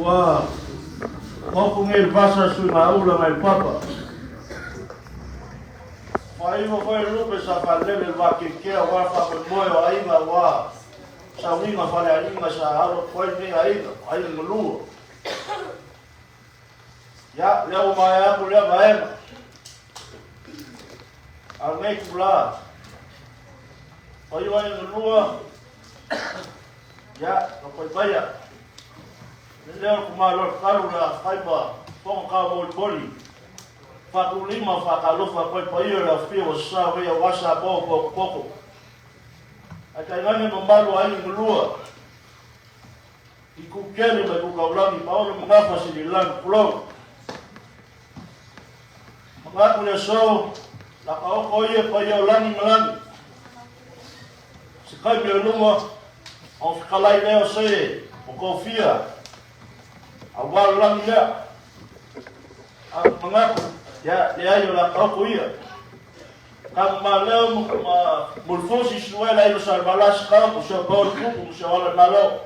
Ua maopo nei le vasa suigaula nai le papa. Faaiva foi le lupe sa faalele le vakeakea aua le faamoemoe o aiga aua sauniga faleaiga sa alo atu ai lenei aiga, aiga galua. Ia, lea ua maea atu lea vaega. A o lenei itula, paio aiga galua, Ia, tapuai maia. Le leo o le kumalo o le kalu le afai ma fofoga taumolimoli. Faatulima faatalofa atu ai paia o le afifio ua sasao nei aua Samoa ua potopoto. Ae tainane mamalu o aiga ma lua i Kukele ma Kutaulagi, Paolo ma Gafa, Sililagi, tulou. Manatu le aso, la taoto ia paia o lagi ma lagi. Se taimi o luma, o fetalai lea o se o tofia, aua le lagi lea. A manatu, ia, leai o la taoto ia. Tagomaleo ma Mulifusi Suela ilo Salvalasi Kaupu se o Paul Kupu ma se o Ala Malo.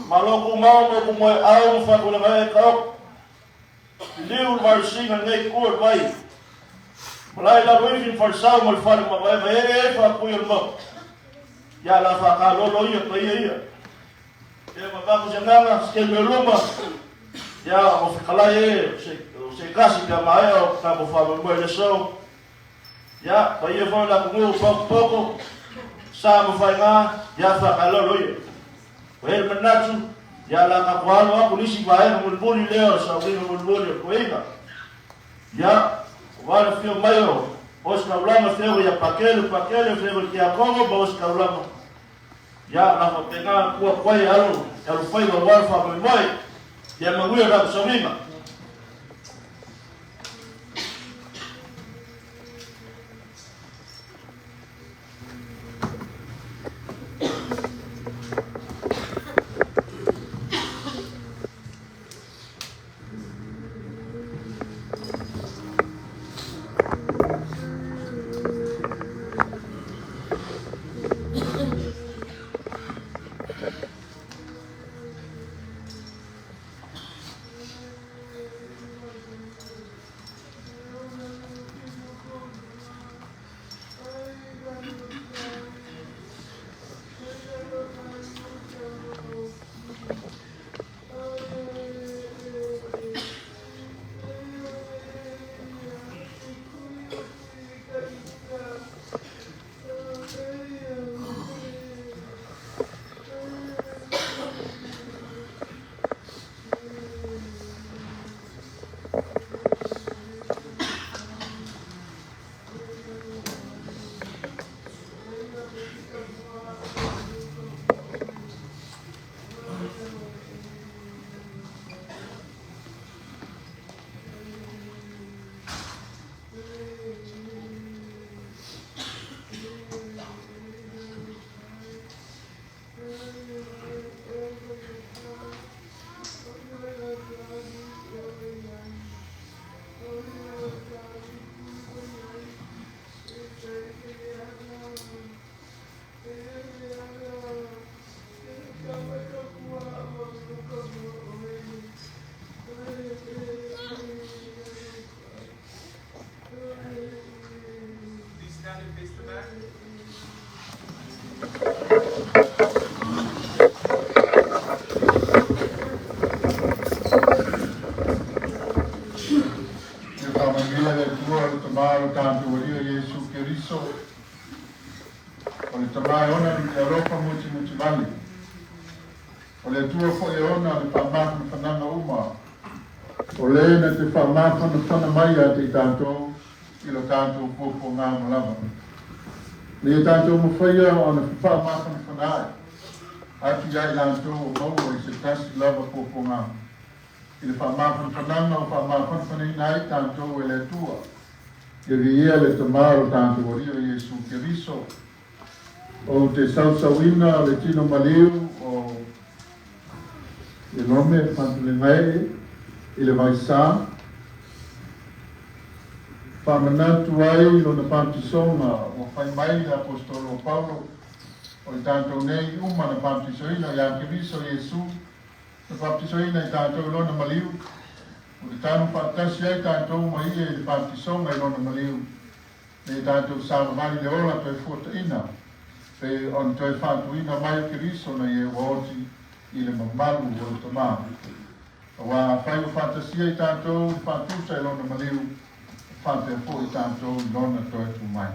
Malo ku mau mo ku moe au ma whakulenga e kau. Liu le valusinga nei kua le vai. Malai lalo ifi wharisau ma le whare ma vaeva e e whakui o le mau. Ia la whakalolo ia pa ia ia. Ia ma paku se nganga, se ke me luma. Ia o whikalai e, o se kasi pia maea o ka mo whamamua i le so. Ia, pa ia foi la kungu poko poko, sa mo whainga, ia whakalolo ia. O hele manatu, ia la ka kualo aku nisi vaega mulimuli lea o sauiga mulimuli o toeiga. Ia, o wale fio mai o Osikaulama feo ia Pakele, Pakele feo i Kiakogo ma Osikaulama. Ia, la faapena kua kuai alo, alo faiva aua le faamoemoe, ia manuia le tatou sauniga. Please stand and face the back. Ia faamanuia le Atua le Tama o lo tatou Alii o Iesu Keriso, o le Tama e ona le alofa mutimutivale, o le Atua foi e ona le faamafanafanaga uma, o le na te faamafanafana mai ia te i tatou i lo tatou puapuaga uma lava. Ina ia tatou mafaia ona faamafanafana ae atu ia i latou o maua i se tasi lava puapuaga i le faamafanafanaga o faamafanafanaina ai tatou e le Atua. Ia viia le Tama o lo tatou Alii o Iesu Keriso. Ou te sausauina le tino maliu o Ierome Patulegaee i le vaisa, faamanatu ai lona baptisoga ua fai mai le Aposetolo o Paulo, O i tatou nei uma na baptisoina ia Keriso Iesu, na baptisoina i tatou i lona maliu, ua tatanu faatasi ai tatou ma ia i le baptisoga i lona maliu, ina ia tatou savavali le ola toe fuataina, pei ona toe faatuina mai o Keriso na ia ua oti i le mamalu o le Tama. Aua afai ua faatasia i tatou i le faatusa i lona maliu, e faapea foi i tatou i lona toe tu mai.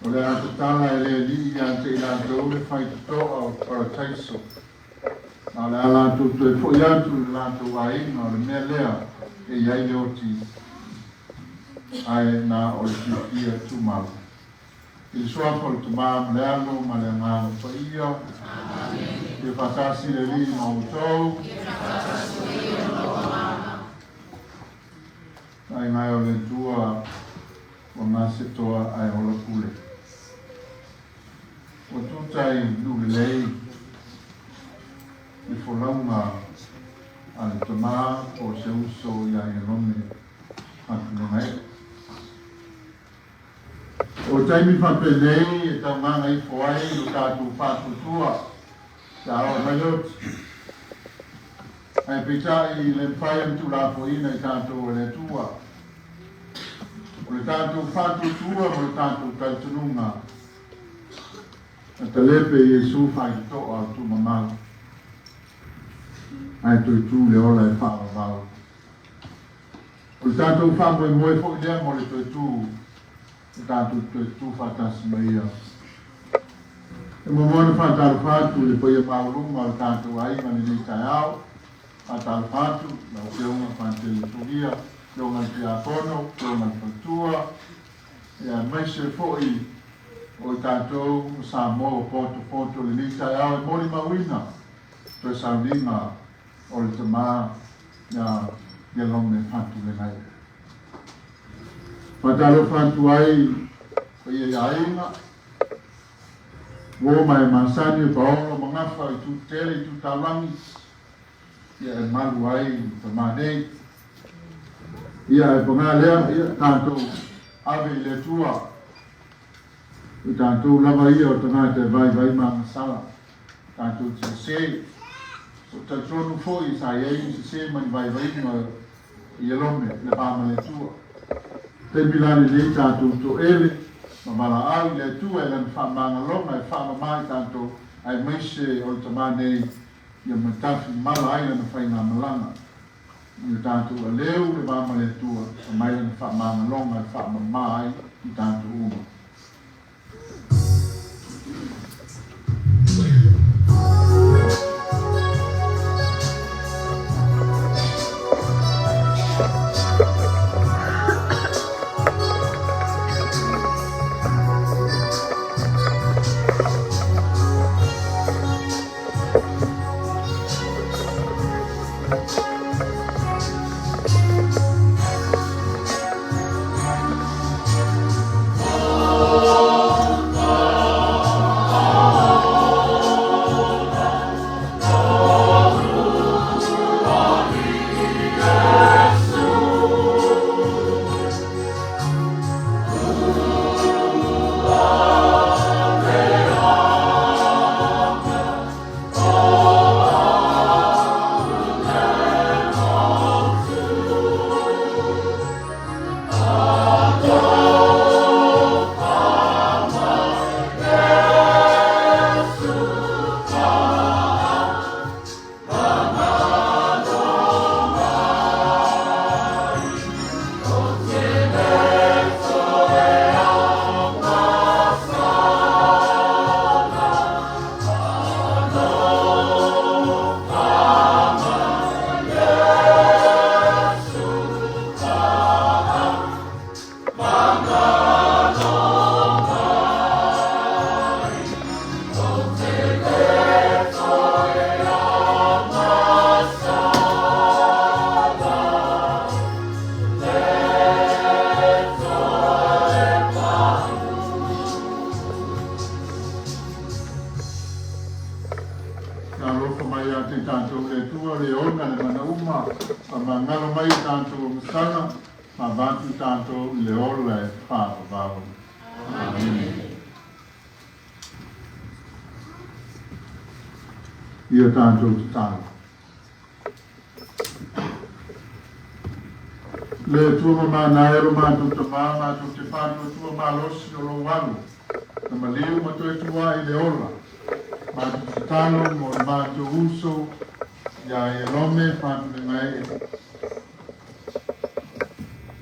O le a tatala e le alii ia te i latou le faitotoa o Parataiso. Ma o le a latou toe foi atu i le latou aiga o le mea lea e i ai le oti, ae na o le fiafia tumau. I le suafa o le Tama ma le Alo ma le Agaga Paia. Amen. Ia faatasi le Alii ma outou. Ia faatasi foi ma lou agaga. Aiga e o le Atua ua gasetoa ae ola pule. Ua tuta i nuu lelei le folauga a le tama po o se uso ia Ialome Fatulegae. O taimi faapenei e taugaga ifo ai lo tatou faatuatua sa oo mai le oti. Ae peitai e le mafai ona tuulafoaiina i tatou e le Atua. O le tatou faatuatua ma le tatou talitonuga na talepe Iesu faitotoa o tumamau, ae toe tu le ola e faavavau. O le tatou faamoemoe foi lea mo le toe tu, le tatou toe tu faatasi ma ia. E muamua ona faatalofa atu i le paia maualuga o le tatou aiga i lenei taeao. Faatalofa atu lau Afioga Patele Tulia, Afioga i le Tiakono, Afioga i le Faletua, aemaise foi o i tatou o Samoa ua potopoto i lenei taeao e molimauina toe sauniga o le tama ia Ialome Fatulegae. Faatalofa atu ai paia i aiga, uo ma e masani o paolo ma gafa i tu tele i tu taulagi, ia e malu ai le tama nei. Ia e paga lea, ia tatou ave i le Atua, o tatou lava ia o tagata e vaivai ma agasala, tatou te sese. O talitonu foi sa i ai ni sese ma ni vaivaiga i Ialome le va ma le Atua. Taimi la lenei tatou toele ma valaau i le Atua e lana faamagaloga e faamama i tatou, aemaise o le tama nei ia matafi mala ai lana faigamalaga. Ia tatou aleu le va ma le Atua, aumai lana faamagaloga e faamama ai i tatou uma. mai ia te tatou le Atua le ona le manauma, faamagalo mai i tatou amasaga, ma avatu tatou i le ola e faavavau. Amene. Ia tatou tatalo. Le Atua mamana e o lo matou Tamā, matou te faatuatua malosi o lou Alo, na maliu ma toe tuua'i i le ola. Matou te tatalo mo le matou uso iā Elome Fatulegaee,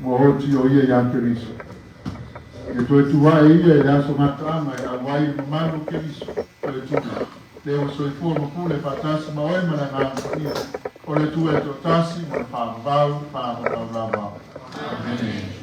ua oti o ia iā Keriso. Ia toe tuua'i ia i le aso gataaga e auai i le mamalu o Keriso toe tuua'i. Lea ua soifua ma pule faatasi ma oe ma le Agaga Paia, o le Atua e toatasi mo le faavavau, faavavau lava. Amene.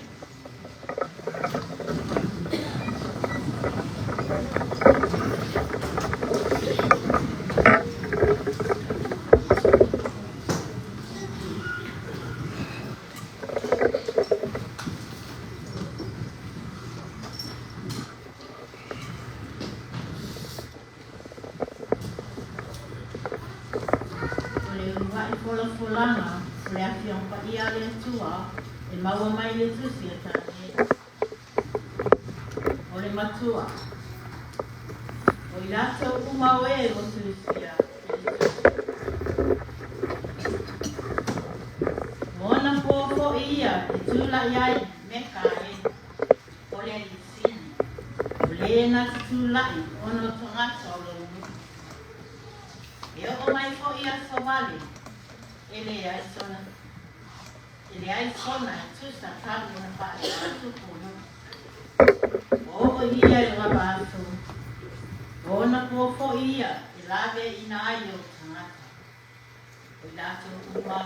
O le uluai folafolaga o le Afioga Paia a le Atua e maua mai i le Tusi a Taniela. O le Matua, o i latou uma o e ua tusia i le Tusi. O ona po foi ia e tulai ai Mekaele, o le Alii Sili, o le na te tulai ona o tagata o lou nuu. E oo mai foi aso vale, e leai sona, e leai sona e tusa talu ona faaletupu nuu. O oo ia i le aso, o ona po foi ia e laveaiina ai ou tagata. O i latou uma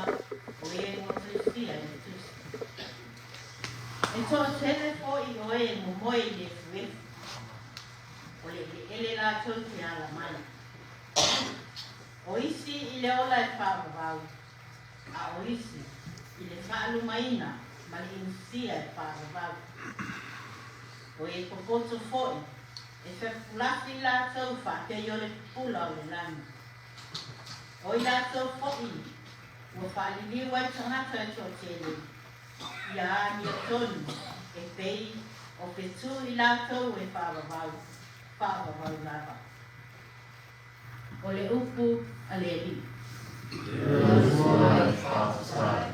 o e ua tusia i le Tusi. E toatele foi o e momoe i le efuefu, o le eleele latou te ala mai. O isi i le ola e faavavau, a o isi i le faalumaina ma le inusia e faavavau. O e popoto foi, e fepupulafi i latou faapei o le pupula o le lagi. O i latou foi ua faaliliu ai tagata e toatele, ia amiotonu e pei o fetu i latou e faavavau, faavavau lava. O le upu a le Alii. I le Atua e faafetai.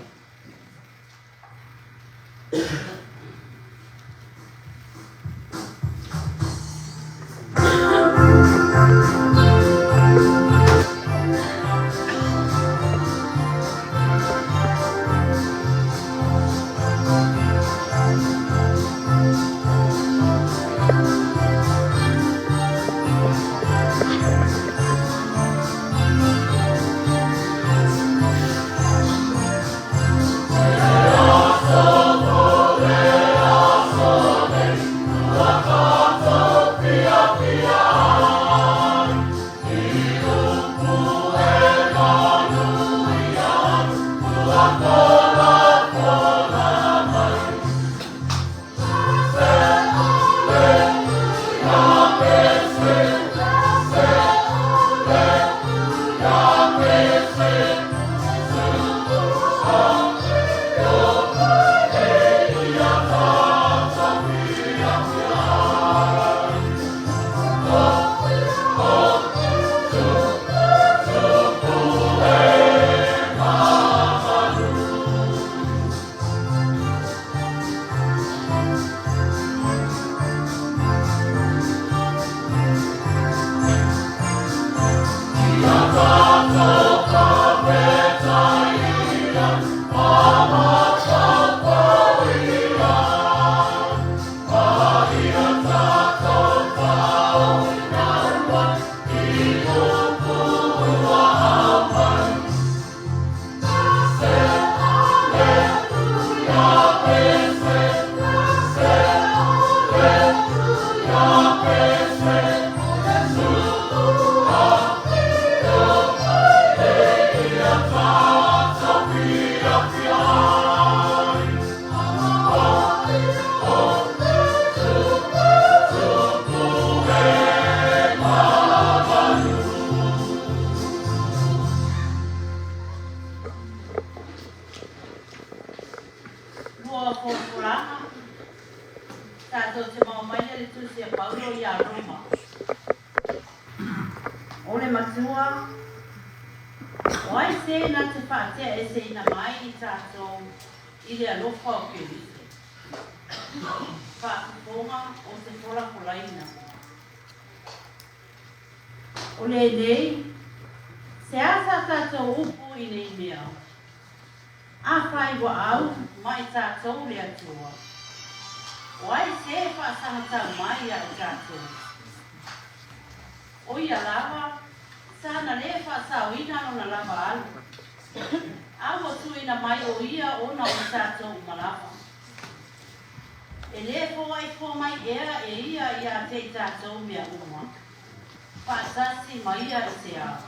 Matua, o ai se na te faateaeseina mai i tatou i le alofa o Keriso? Faafofoga o se folafolaina. O lenei, se a sa tatou upu i nei mea? Afai ua au mai tatou le Atua, o ai se e faasagatau mai ia i tatou? O ia lava, sana le faasaoina lona lava alu, a ua tuuina mai o ia ona o i tatou uma lava. E le foai fua mai ea e ia ia te i tatou mea uma, faatasi ma ia i se ao.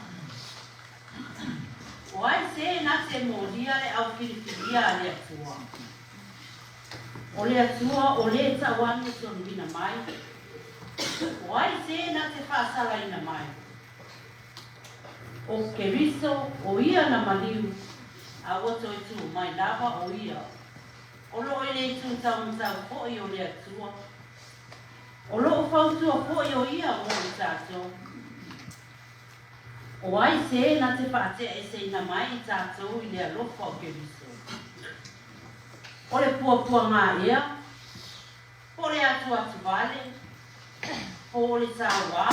O ai se na te molia le au filifilia a le Atua? O le Atua o le tauanu tonuina mai. O ai se na te faasalaina mai? O Keriso, o ia na maliu, a ua toe tu mai lava o ia. O loo i le itu taumatau foi o le Atua. O loo fautua foi o ia mo i tatou. O ai se na te faateaeseina mai i tatou i le alofa o Keriso? O le puapuaga ea, po o le atuatu vale, po o le sauā,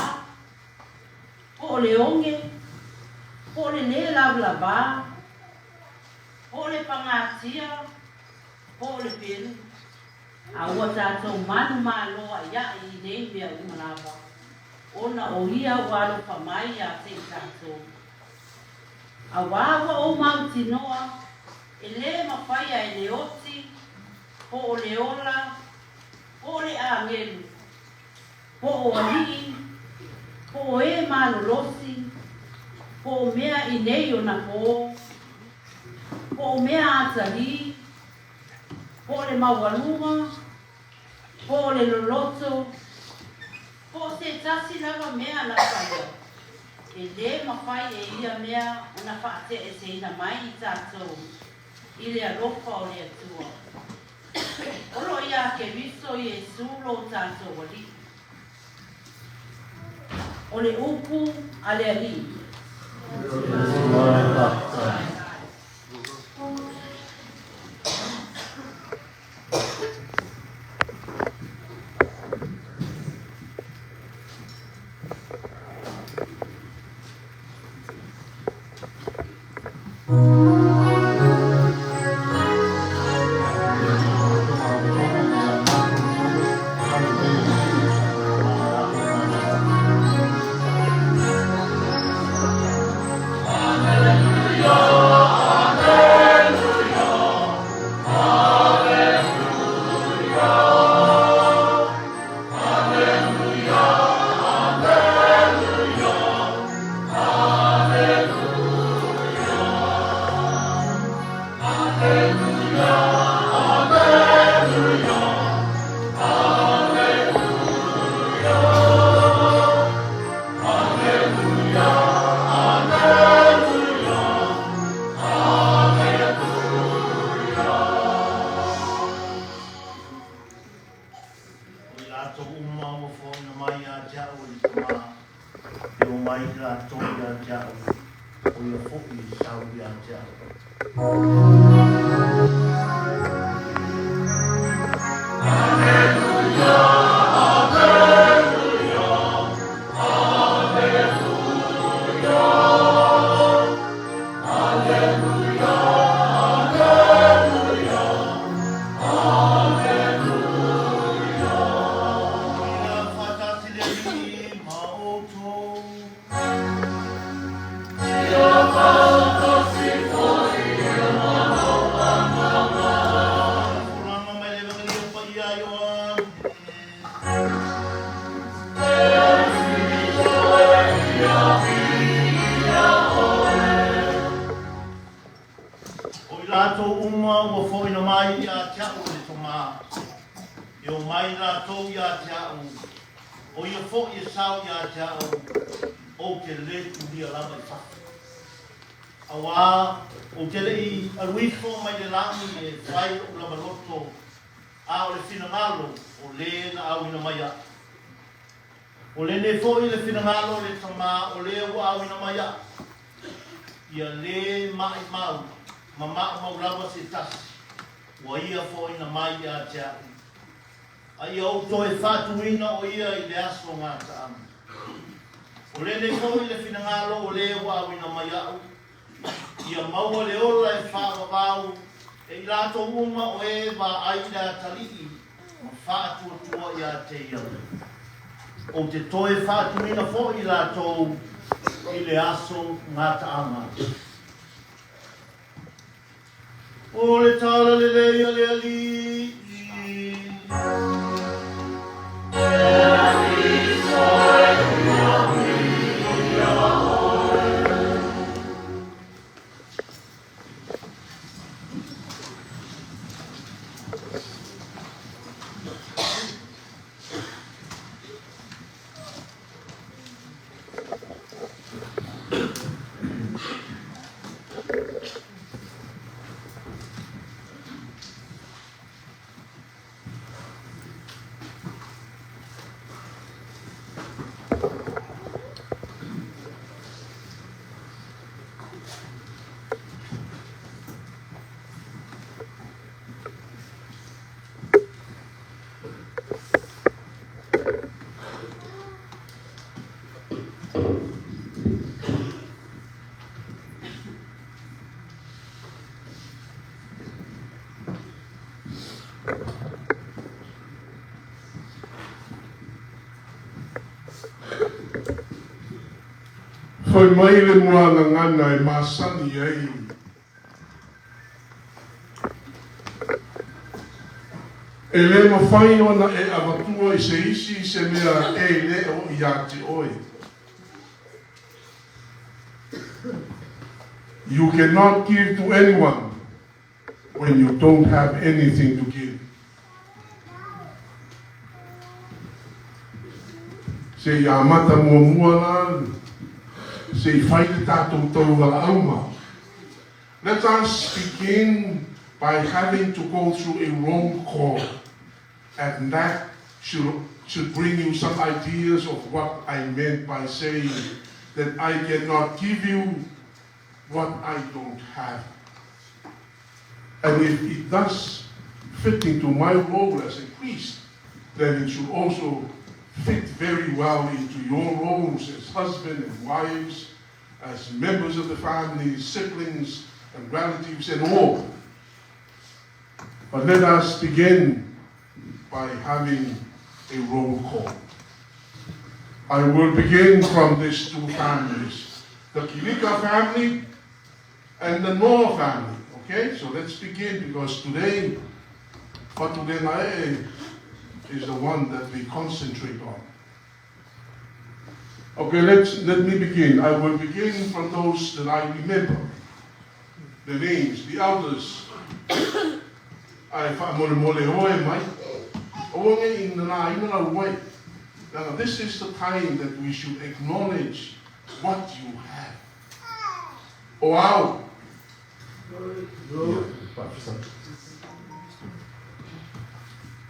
po o le oge, po o le lē lavalavā, po o le pagatia, po o le pelu, a ua tatou manumalo aʻiaʻi i nei mea uma lava, ona o ia ua alofa mai iā te i tatou. Auā ua ou mautinoa, e lē mafaia e le oti, po o le ola, po o le ʻāgelu, po o aliʻi, po o e malolosi, po o mea i nei ona pō, po o mea atalī, po o le maualuga, po o le loloto, po o se tasi lava mea na faia, e lē mafai e ia mea ona faateaeseina mai i tatou i le alofa o le Atua. O loo iā Keriso Iesu lo tatou Alii. O le upu a le Alii. O i latou uma ua foaina mai ia te au e le Tama, e omai latou ia te au, o ia foi e sau ia te au. Ia faatasi le Alii ma outou. Tulaga mai le Evangelio Paia a Ioane. O i latou uma ua foaina mai ia te au e le Tama, e omai latou ia te au, o ia foi e sao ia te au, ou te lē tulia lava i fafo. Auā, ou te le i alu ifo mai le lagi e fai loʻu lava loto, a o le finagalo o lē na auina mai aʻu. O lenei foʻi le finagalo o le Tamā o lē ua aoina mai aʻu, ia lē maʻimau ma maʻumau lava se tasi, ua ia foʻoina mai iā te aʻu, a ia ou toe faatuina o ia i le aso gataaga. O lenei foʻi le finagalo o lē ua aoina mai aʻu, ia maua le ola e faavavau e i latou uma o e vaai i le atalii ma faatuatua iā te ia. Ou te toe faatuina foʻi i latou i le aso gataaga. O le Tala Lelei a le Alii. Fai mai le muagagana e masani ai. E lē mafai ona e avatua i se isi se mea e lē o iā te oe. You cannot give to anyone when you don't have anything to give. Se i amata muamua la, se i fai le tatou tauvalaau ma. Let us begin by having to go through a roll call, and that should, should bring you some ideas of what I meant by saying that I cannot give you what I don't have. And if it does fit into my role as a priest, then it should also fit very well into your roles as husband and wives, as members of the family, siblings and relatives and all. But let us begin by having a roll call. I will begin from these two families, the Kilika family and the Noah family. Okay, so let's begin because today, Fatulegae is the one that we concentrate on. Okay, let me begin. I will begin from those that I remember. The names, the elders. Ae faamolemole oe mai. Aua ne i nanaina lau ai. Now, this is the time that we should acknowledge what you have. O Ao.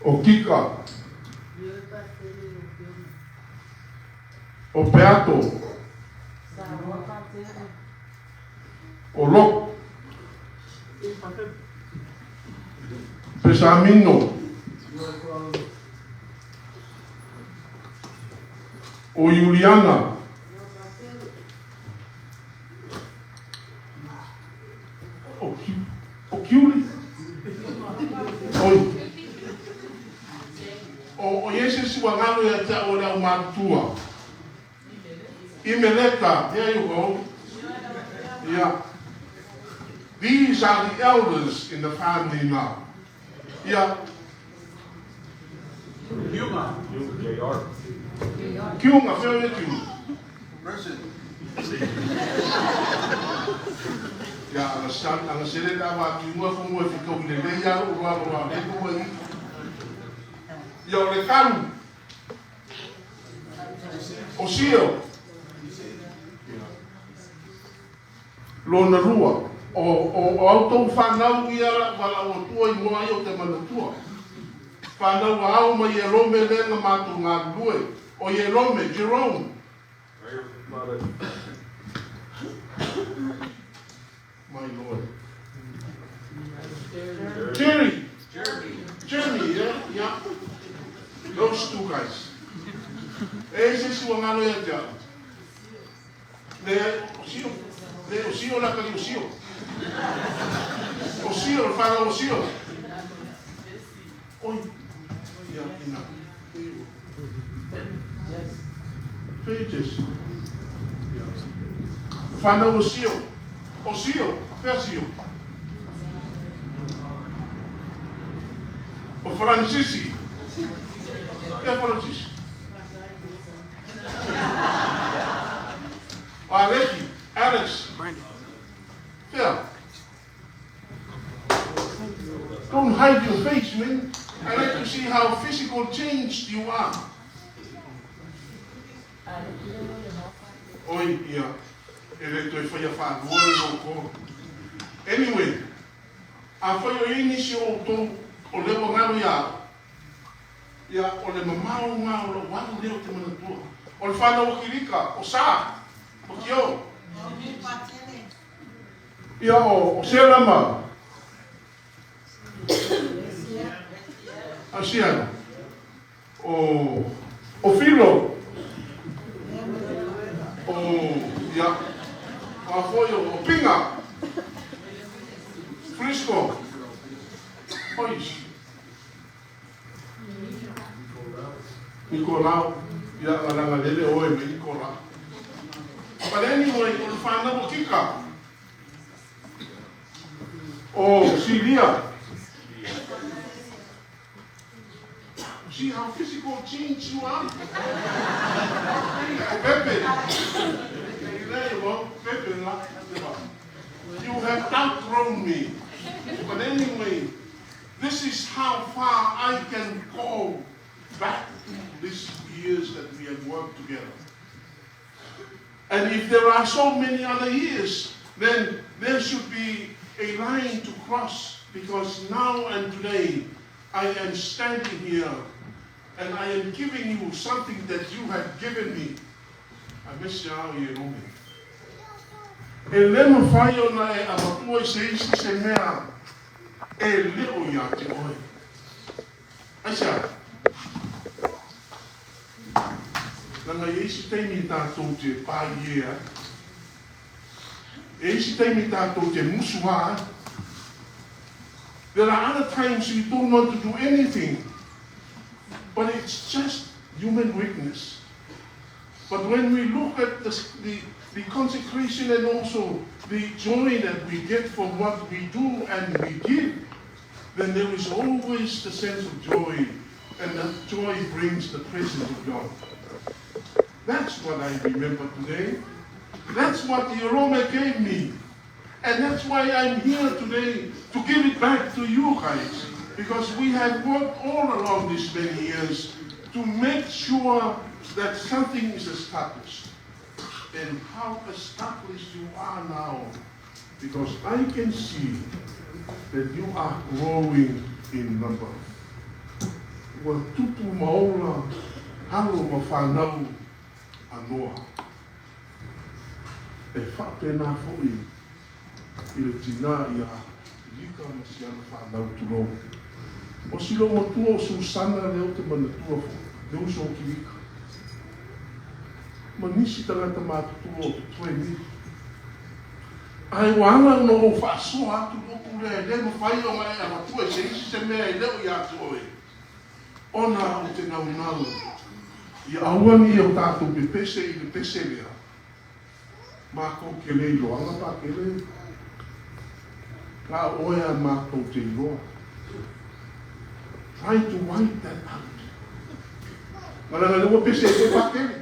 O Kika. O Peato. O Lok. Pesamino. O Juliana. O, o Kiuli. Oi. O, o Iese si ua galo ia te au o le aumatutua. Imeleta, there you go. Yeah. These are the elders in the family now. Yeah. Kiunga. JR. Kiunga, whia ia Kiunga? Present. Ia, anga san, anga sele la wa kiunga fo mo e fitau le le ia o wa wa le ko i. Ia o le kalu. O sio. Lona lua, o, o, o au tou whanau ia wala o tua i moa i o te manatua. Whanau a au mai e lome lenga mātou ngā lue. O Ierome, Jerome. My Lord. Jerry. Jeremy, yeah. Those two guys. E se si wa ngalo ya ja. Le o sio, le o sio la kali o sio. O sio, o whana o sio. Oi, ia, ina. Pages. Whana o sio. O sio, fea sio. O Francisi. Fea Francisi. O Aleki, Alex. Fea. Don't hide your face, man. I like to see how physical changed you are. Oi, ia. E le toe whaia whālua le loko. Anyway, a whai o nisi o tō o lewa ngalo ia, ia o le mamao ngā o lo walu leo te manatua. O le whanau o Kirika, o Sa, o Kio. Ia o Selama. Asia. O Filo. O ia o foi o Pinga. Frisco. Pois. Nicolau. Ia alanga lele oe me Nicolau. But anyway, o le whanau o Kika. O Silia. See how physical change you are? O Pepe. Pepe, you have outgrown me. But anyway, this is how far I can go back these years that we have worked together. And if there are so many other years, then there should be a line to cross, because now and today I am standing here and I am giving you something that you have given me. I miss you, Ierome. E le mawhai o na e avatua i se isi se mea e leo ia te oe. Aisa, langa i isi taimi tātou te pai ea, e isi taimi tātou te musua. There are other times you don't want to do anything, but it's just human weakness. But when we look at the consecration and also the joy that we get from what we do and we give, then there is always the sense of joy, and that joy brings the presence of God. That's what I remember today. That's what the Ierome gave me. And that's why I'm here today, to give it back to you guys. Because we have worked all along these many years to make sure that something is established. And how established you are now. Because I can see that you are growing in number. Ua tupu maola halo ma whanau anoa. E whaapena foi i le tina ia Lika ma siana whanau tulou. O silo matua o Susana leo te manatua fo, le uso o Kirika. Ma nisi tangata mātutua o te toe ni. Ai wala no o whaasoa atu loku le le mawhai o ngai a matua i se isi se mea i leo i atu oe. Ona o te nau nau. I auani o tātou pe pese i le pese lea. Mākou ke le iloanga pa ke le. Ngā oe a mākou te iloa. Try to wipe that out. Ngā lua pese e pa ke le.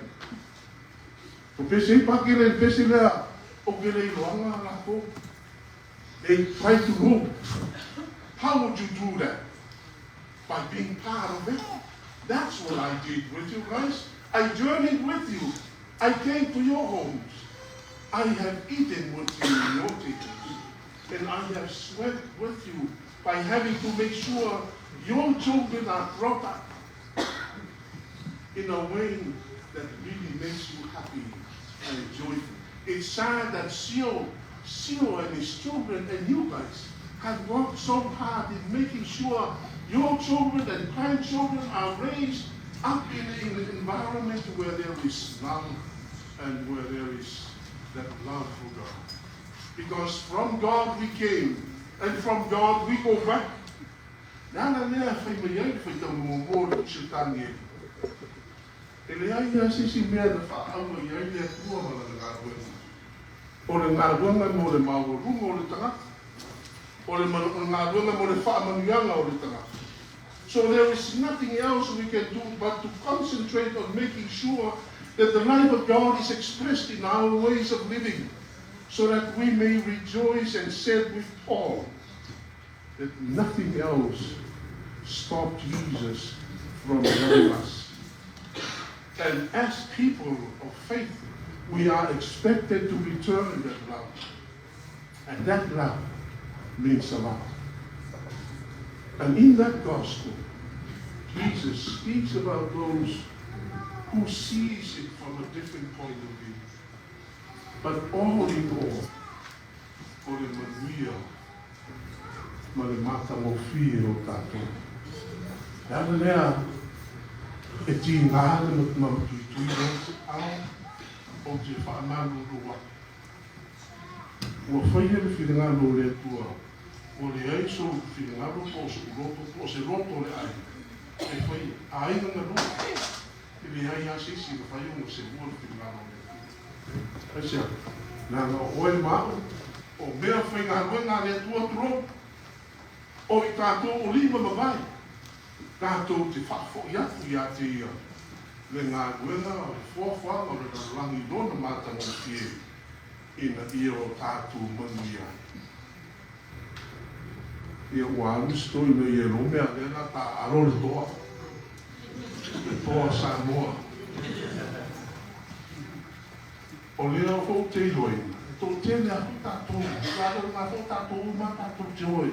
O pese i pa ke le pese lea. O ke le iloanga lākou. They try to move. How would you do that? By being part of it. That's what I did with you guys. I journeyed with you. I came to your homes. I have eaten with you in your tables. And I have sweat with you by having to make sure your children are brought up. in a way that really makes you happy and joyful. It's sad that Sio and his children and you guys have worked so hard in making sure your children and grandchildren are raised up in an environment where there is love and where there is that love for God. Because from God we came, and from God we go back. Nana lea fai mai ai fai tau mo le kusutani e. E le ai ia sisi mea na whaaua i ai le atua ma le ngā. O le ngā ruanga mo le mawarunga o le tangata. O le ngā ruanga mo le whaamanuianga o le tangata. So there is nothing else we can do but to concentrate on making sure that the life of God is expressed in our ways of living, so that we may rejoice and say with Paul that nothing else stopped Jesus from loving us. And as people of faith, we are expected to return that love. And that love means a lot. And in that gospel, Jesus speaks about those who sees it from a different point of view. But all in all, o le manuia, ma le mata ngofie o tātou. Le ana lea, e ti ngā le matuitui o te ao, o te whaamalu rua. Ua whaia le whiringalo le atua, o le ai so whiringalo po o se uroto, po o se roto le ai. E whai, ai ngā rua, e le ai a sisi na whai o se rua le whiringalo le atua. Ai sea, nā ngā oe mao, o mea whai ngā rua ngā le atua turo, o i tātou o lima mawai, tātou te whaafo i atu i a te ia, le ngā ruenga o le fuafuaga o le lalagi lona matagofie ina ia o tātou manuia. Ia ua alu se toina ia lo mea lea la ta alo le toa. Le toa Samoa. O lea fou te iloina. E tō tele a hui tātou, raro ngā fou tātou uma tātou te oe.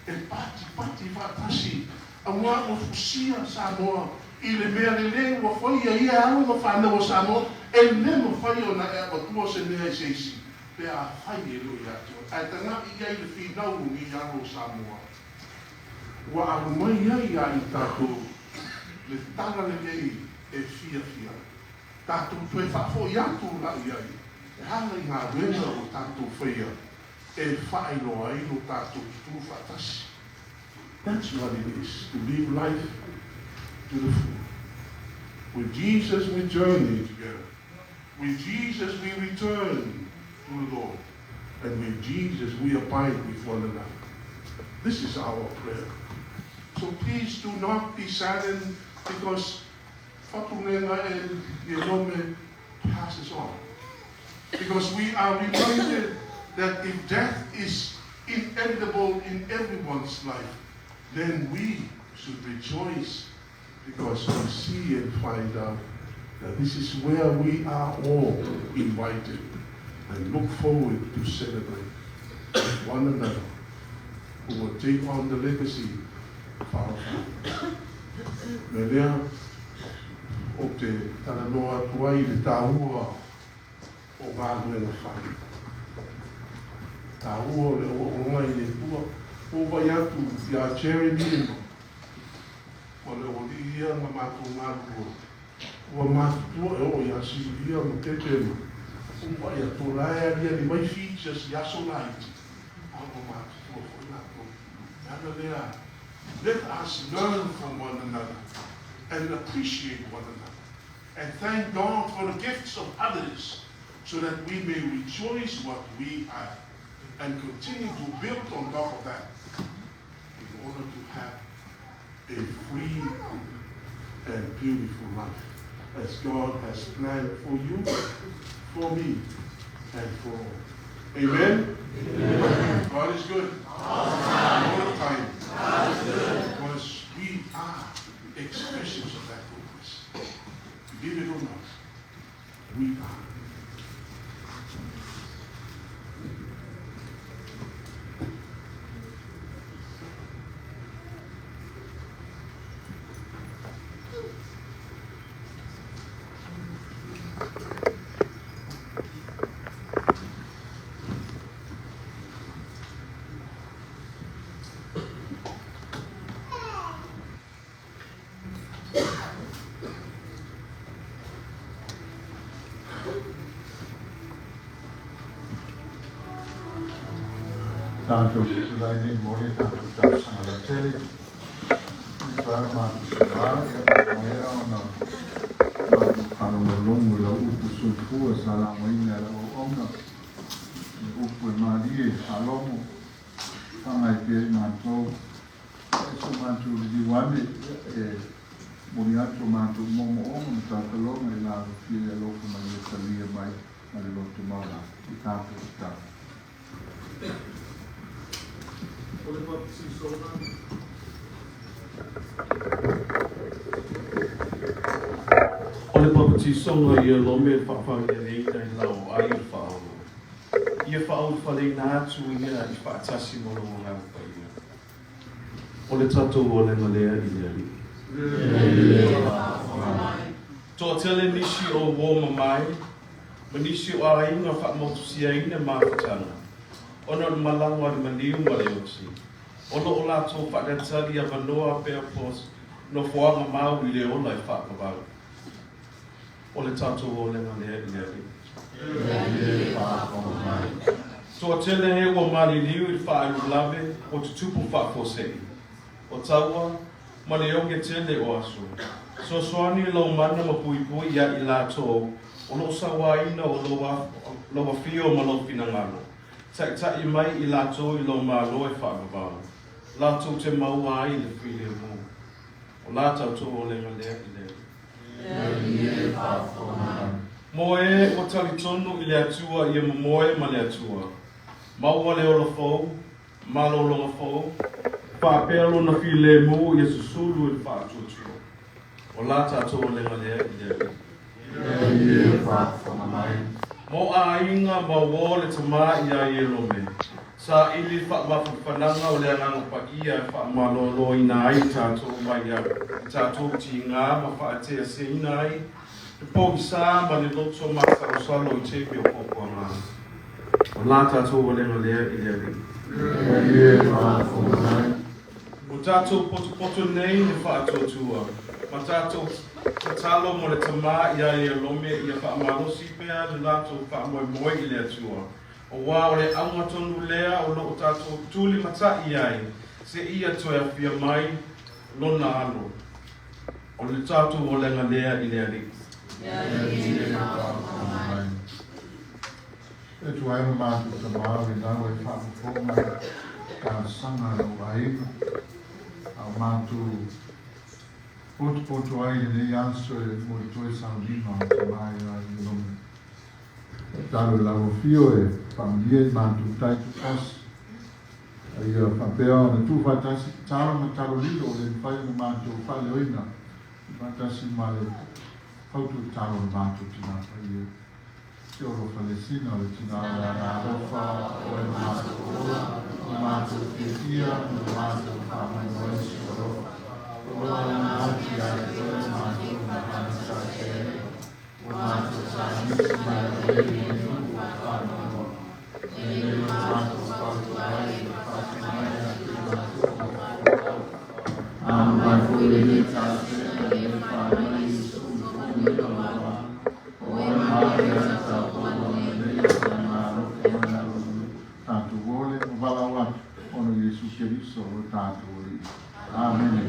E pati pati whaatasi. A ngā o fusia Samoa. I le mea le le ua whai a ia alo ma whanau o Samoa. E le ma whai o na e awatua se mea i seisi. Pe a whai e lo ia te oe. Ai tanga i ai le whinau ni alo Samoa. Ua ahu mai ai a i tātou. Le tara le lei e fia fia. Tātou toe whaafo i atu la i ai. E hanga i ngā ruenga o tātou whaia. E whaailoa ai lo tātou tū whaatasi. That's what it is, to live life to the full. With Jesus we journey together. With Jesus we return to the Lord. And with Jesus we abide with one another. This is our prayer. So please do not be saddened because Fatunenga and Yenome passes on. Because we are reminded that if death is inevitable in everyone's life, then we should rejoice because we see and find out that this is where we are all invited and look forward to celebrate with one another who will take on the legacy of our father. Me lea o te talanoa atu ai le tāua o ngā ruenga whai. Tāua o le o ngai le tua, o vai atu i a Jeremy ma le o li ia ngā mātou ngā rua. Ua mātua e o ia Silia ma te tēma. O vai a tō lae alia ni mai features i aso laiti. A ua mātua foi lātou. Ana lea, let us learn from one another and appreciate one another and thank God for the gifts of others so that we may rejoice what we have and continue to build on top of that in order to have a free and beautiful life as God has planned for you, for me, and for all. Amen? Amen. God is good. All the time. God is good. Because we are expressions of that goodness. Believe it or not, we are. Tatou tulai nei mo le tatou talosaga lautele. I tuai matou tama, ia ua maea ona matou faalogologo i lau upu soifua sa lagoina e lau auauna, le upu e malie faalogo, faga ai pea i matou. Ia so matou liliu ane, ia e momoli atu o matou moomooga ma tautaloga i la alofia e alofa mai ia talia mai ma le loto maualalo i tatou tatalo. O le Papatisoga. O le Papatisoga ia lome e faafaulealeina i lau ai o le faaolo. Ia faaulufaleina atu ia i faatasi ma lou Agaga Paia. O le tatou olega lea i le Alii. Toatele nisi o uo mamae ma nisi o aiga faamotusiaina mafutaga ona o le malaga a le maliu ma le oti, o lo o latou faatalitali avanoa pea po nofoaga mau i le ola e faavavau. O le tatou olega lea i le Alii. Toatele e ua maliliu i le faaiulave ua tutupu faafuasei, o taua ma le oge tele o aso. Soasoani lou mana ma puipui ia i latou o lo o sauaina o lou afio ma lou finagalo. Taitai mai i latou i lou Malo e faavavau, latou te maua ai le filemu. O la tatou olega lea i le Alii. Mo e ua talitonu i le Atua ia momoe ma le Atua, maua le ola fou, malologa fou, faapea lona filemu ia susulu i le faatuatua. O la tatou olega lea i le Alii. Mo aiga ma uo le tama ia Ielome, saili faamafanafanaga o le Agaga Paia e faamaloaloina ai tatou mai i tatou tiga ma faateaseina ai le pogisa ma le loto masalosalo i taimi o puapuaga. O la tatou olega lea i le Alii. Ua tatou potopoto nei le faatuatua, ma tatou tatalo mo le tama ia Ielome ia faamalosi pea le latou faamoemoe i le Atua, Aua o le auga tonu lea o lo o tatou tulimatai ai seia toe afia mai Lona Alo. O le tatou olega lea i le Alii. Le Alii e faafofoga mai. E tuai lo matou Tama o le lau e faafofoga i talosaga a lou aiga, a o matou potopoto ai i lenei aso e mo le toe sauniga o le Tama ia Ieromi. Tatalo i lau Afio e faamanuia i matou tai tutasi, a ia faapea ona tuufaatasi tatalo ma talo lilo o le mafai ona matou faaleoina i faatasi ma le fautua tatalo o le matou Tina Paia. Se o alofa le sina o le Tina o le Aga Alofa, o e matou ola, o matou fiafia ma le matou faamoemoe se alofa. O lo alanga atu ia te oe matou ma kanasa te ai. Ua matou saanisi mai oe i le nuu ua faanoanoa. E lelei o matou fautua ai i le faatinoina e matou o folau. A mai foi lenei talafeaga i le faamai i sui usufono o va. O oe malie a tatou agalelei o le alofa mai lalo tatou ole ma valaau atu ona o Iesu Keriso lo tatou Alii. Amene.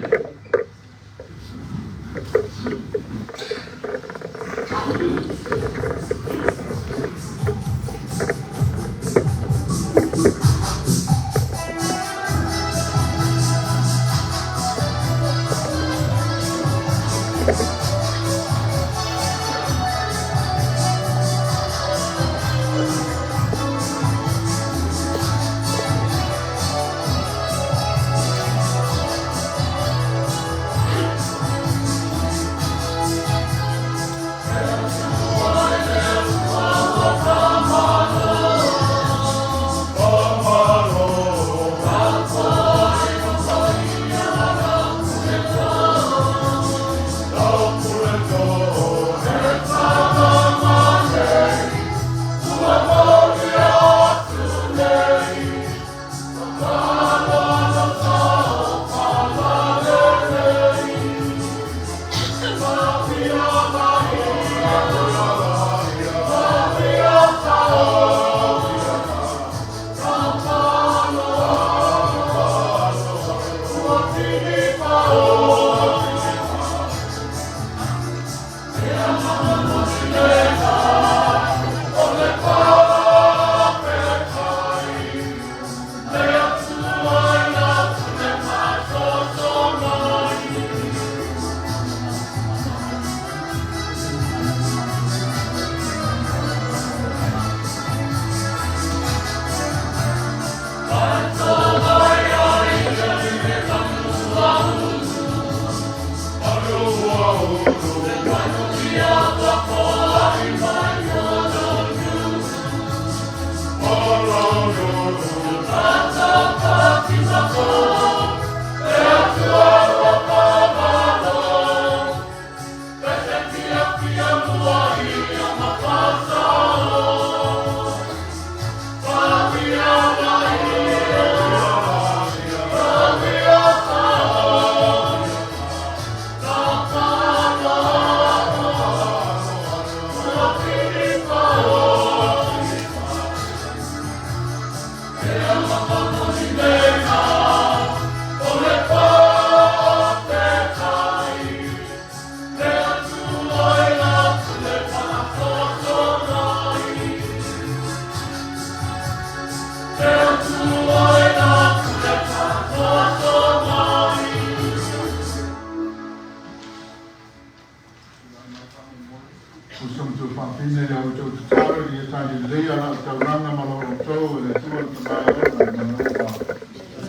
Ia tali lelei ala o taulaga ma lo outou e le Atua le Tama e ona le manaoga.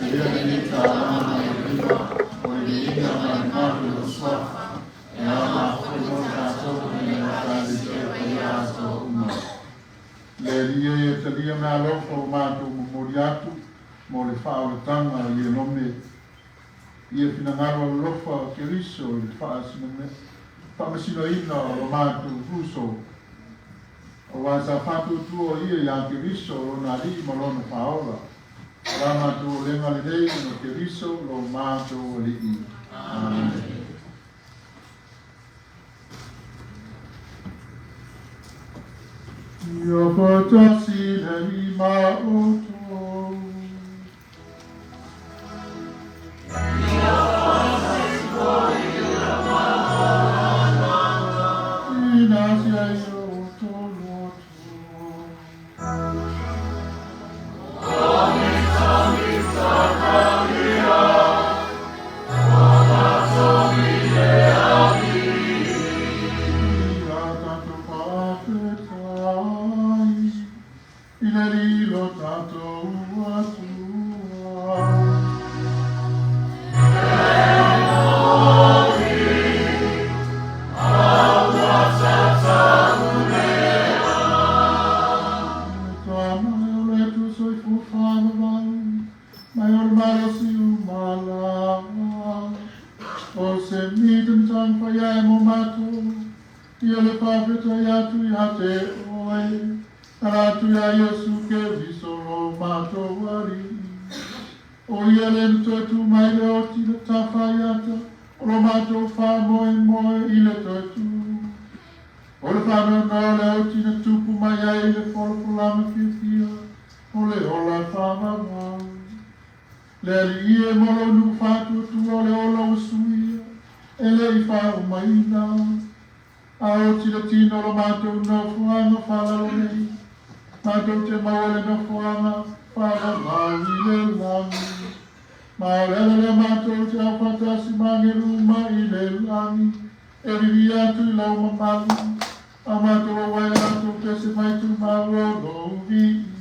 Ia lenei taulaga ma le lima, o le viiga ma le mamalu i lou Suafa, e aoga foi mo tatou ina ia Ekalesia paia atoa uma. Le Alii e ia talia meaalofa ua matou momoli atu mo le faaolataga i e nome ia finagalo alolofa o Keriso i le faamasinoina o lo matou uso, auā sa faatuatua o ia iā Keriso o lona Alii ma lona Faaola. O la matou olega lenei ona o Keriso lo matou Alii. Amene. Ia faatasi le Alii ma outou. Ina sia i outou loto. Ia tatou faafetai i le Alii lo tatou Atua. Toa mai o le Atua soifua faavavau, mai o le malosi umala. O se mita matagi fai ae mo matou, ia le faafetai atu ia te oe, ala atu ia Iesu Keriso lo matou Alii. O ia le na toe tu mai le oti le tafaiata, o lo matou faamoemoe i le toe tu. O le faanoanoa le oti na tupu mai ai le folafolaga fiafia, o le ola faavavau. Le Alii e mo lou nuu faatuatua o le ola ua suia, e le i faaumaina. A oti le tino o lo matou nofoaga faalalo nei, matou te maua le nofoaga faavavau i le lagi. Ma o le ala lea matou te aufaatasi ma agelu uma i le lagi, e vivi atu i lau mamalu, a matou auai latou pese mai tumau o lou viiga.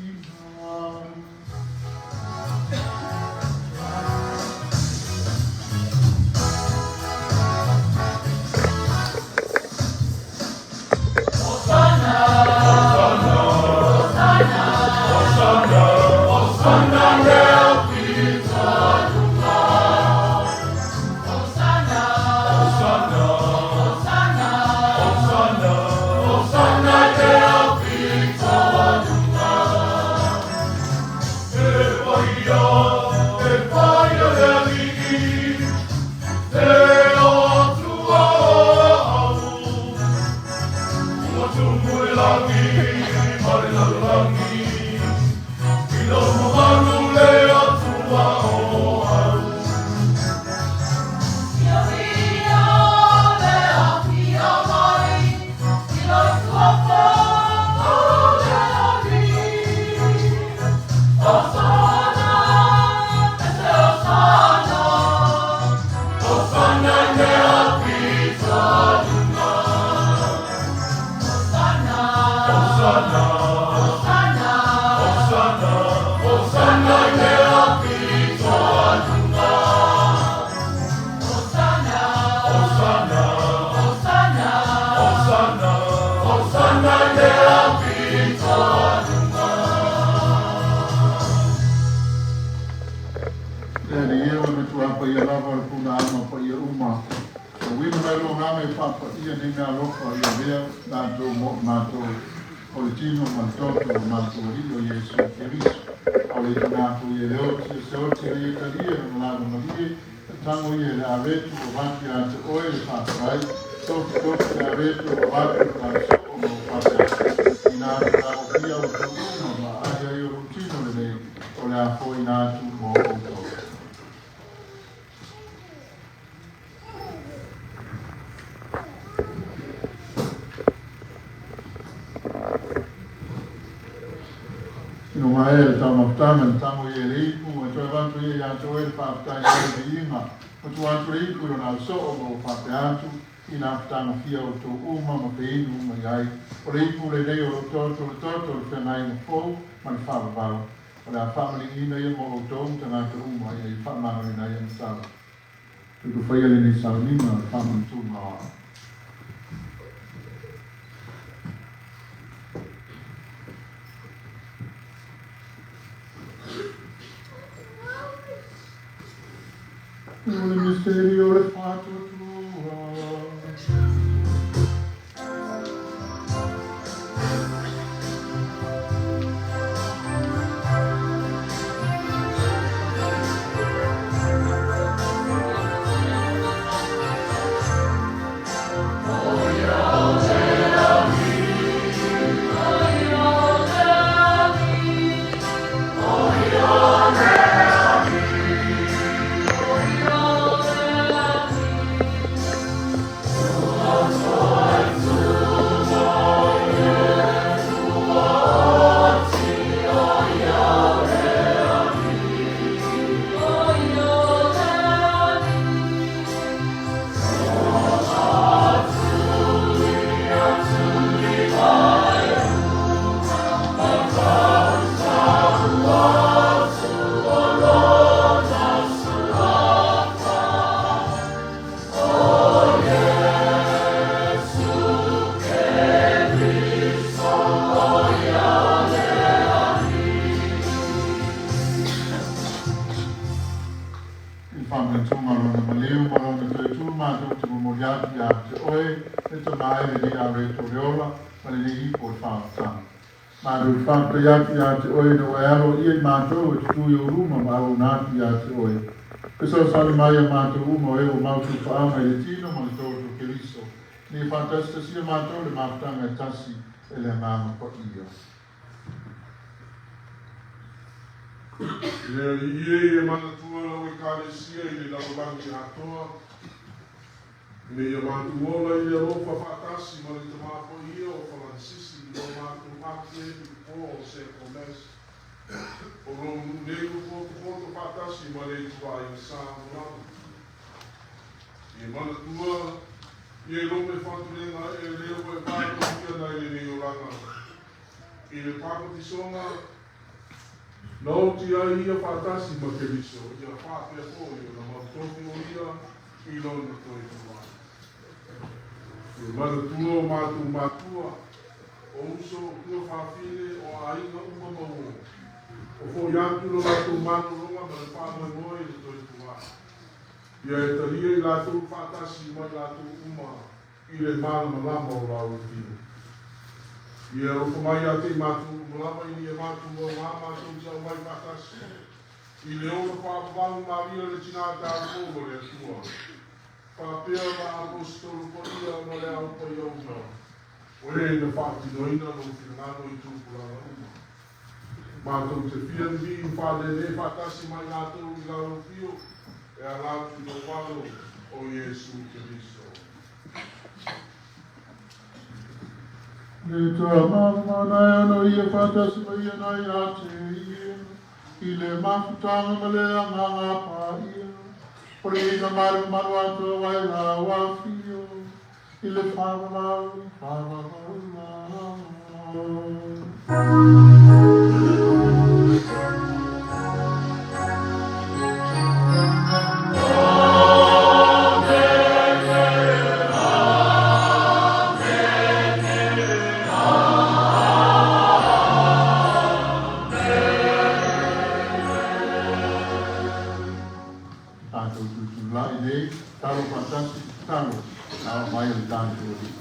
Le Alii e o le matua paia lava o le punaaga o paia uma. O uina mai lo nganga i whaapaia nei mea alofa i avea latou mo matou o le tino ma le toto o matou Alii o Iesu Keriso. O le ina atu i e le oti o se oti le ia talia na malava malie, e tango ia le avetu o vaki a te oe le whaapai, toki toki le avetu o vaki o la soo mo whapea. Ina atu la o pia o tau uma ma ai ai o rutino le nei, o le a foi ina atu mo outou. Ino mai e le taumafutaga le tango i e le ipu, e toe avatu ia ia te oe le faafetai i le viiga. O tua atu le ipu i lona ausoo ma ua faapea atu, Ina fetagofia outou uma ma feinu uma i ai. O le ipu lenei o lou toto, o le toto o le feagaiga fou ma le faavavau. O le a faamaligiina ia mo outou ma tagata uma ina ia faamagaloina ai agatala. Tutufaia lenei sauniga o le faamanatuga o au. O le misteri o le faatuatua. I le faamanatuga o Lona maliu ma Lona toe tu matou te momoli atu ia te Oe le Tama e lenei auleto o le ola ma lenei ipu o le faaolataga. Matou te faafetai atu ia te Oe ina ua e aloaia i matou e tutū i ou luma ma auauna atu ia te Oe. Fesoasoani mai ia matou uma o e ua mautufaaga i le tino ma le toto o Keriso, ina ia faatasitasia matou i le mafutaga e tasi e le Agaga Paia. Le Alii e, e manatua lau Ekalesia i le lalolagi atoa, ina ia matou ola i le alofa faatasi ma le Tamā Paia o Faransisi lo matou Akiepikopo o se Gomes, o lou nuu nei ua potopoto faatasi ma le ituaiga Samoa lava. Ia manatua ia Lome Fatulega e lea ua e vatagia nai lenei olaga i le papatisoga na oti ai ia faatasi ma Keriso, ia faapea foi ona mautofi o ia i lona toe tulai. Ia manatua o matou matua, o uso o tuafafine o aiga uma ma uo, o fo'i atu lo latou malologa ma le faamoemoe i le toe tulai. Ia e talia i latou faatasi ma i latou uma i le malamalama o lau afio. Ia alofa mai ia te i matou uma lava ina ia matou augā matou te aumai faatasi i le ola faavavau Maria le Tinā Taupou o le Atua, faapea ma Aposetolo Paia ma le Au Paiauna, o e na faatinoina lou finagalo i tupulaga uma. Matou te fia vivii ma faalelē faatasi ma i latou i lau afio e ala atu i lou Alo o Iesu Keriso. Le Tama na e ono ia faatasi ma ia na ia te ia, i le mafutaga ma le Agaga Paia, o le viiga ma le mamalu atoa ai lau afio, i le faavavau, faavavau lava. Tatou tutulai nei, talo faatasi, tatalo, na oo mai o le tatou Alii.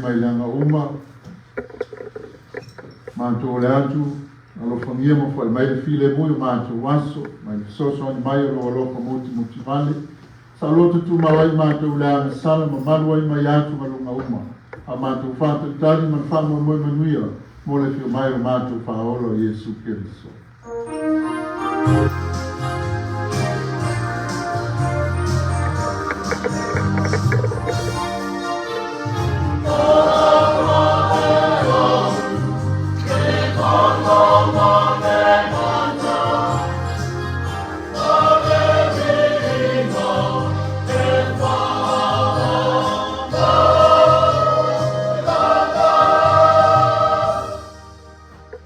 mai leaga uma. Matou ole atu, alofagia ma fo'i mai le filemu i o matou aso, mai le fesoasoani mai o lou alofa mutimutivale. Saoloto tumau ai matou i le agasala ma malu ai mai atugaluga uma, a o matou faatalitali ma le faamoemoe manuia mo le afio mai o lo matou Faaola o Iesu Keriso.